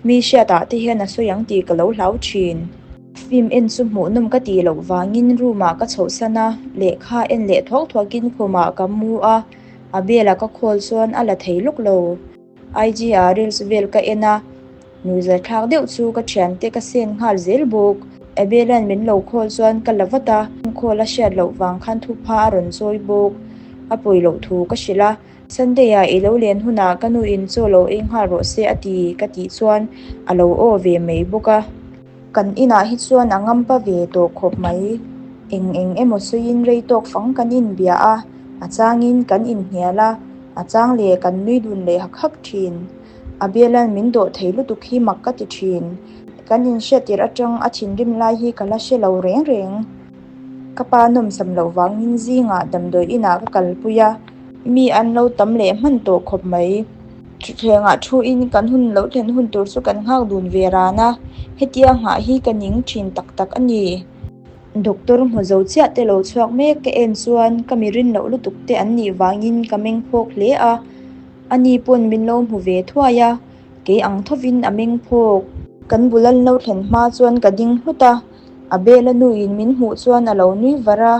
Mi hriatah te hian a sawi ang tih ka lo hlau thin. Film en chu hmuhnawm ka tih loh vangin room ah ka chhohsan a, lehkha en leh thuak thuakin khumah ka mu a. A bela ka call chuan a la thei lawk lo. IG ah reels vel ka en a, nuihzathlak deuh chu ka thiante ka send nghal zel bawk. Abel-a'n min lo call chuan ka la vat a, call a hriat loh vang khan thupha a rawn chawi bawk. A pawi loh thu ka hrilh a, Sunday ah i lo len hunah ka nu in chaw lo ei nghal rawh se a ti ka tih chuan a lo aw ve mai bawk a. Kan inah hi chuan a ngampa ve tawh khawp mai. Eng eng emaw sawiin rei tawk fang kan inbia a, a changin kan inhnial a, a chang leh kan nui dun leh hak hak thin. A bialan min dawh thei lutuk hi mak ka ti thin. Kan inhriattir atang a thinrim lai hi ka la hre lo reng reng. Ka pa nawmsam loh vangin zingah damdawi inah ka kalpui a, mi an lo tam leh hman tawh khawp mai. Thutthlengah thuin kan hun lo thlen hun tur chu kan nghak dun ve ran a, hetia nghah hi ka ning thin tak tak a ni. Doctor hmu zo chiah te lo chhuak mek ka en chuan ka mi rin loh lutuk te an nih vangin ka meng phawk hle a, ani pawn min lo hmu ve thuai a, kei ang thovin a meng phawk. Kan bul an lo thlen hma chuan ka ding hlut a, Abel-a nuin min hmuh chuan a lo nui var a,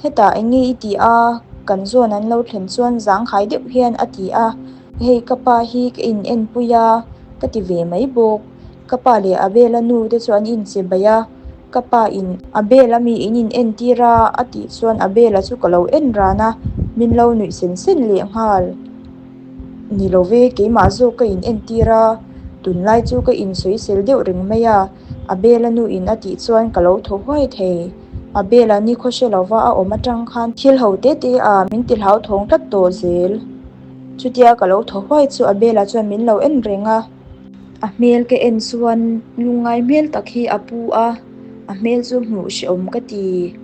Hetah eng nge i tih a? Kan zawn an lo thlen chuan zangkhai deuh hian a ti a, Hei ka pa hi ka in enpui a, ka ti ve mai bawk. Ka pa leh Abel-a nu te chu an inche baih a, ka pa in Abel-a mi in in entir a a tih chuan Abel-a chu ka lo en ran a, min lo nuih sen sen leh nghal. Ni lo ve, keimah zawk ka in entir a, tunlai chu ka insawisel deuh reng mai a, Abel-a nu in a tih chuan ka lo thaw huai thei. Abel-a ni khaw hre lova a awm atang khan thil ho te te a min ti hlauthawng tlat tawh zel. Chutia ka lo thaw huai chu Abel-a chuan min lo en reng a. A hmel ka en chuan lungngai hmel tak hi a pu a, a hmel chu hmuh hrehawm ka ti.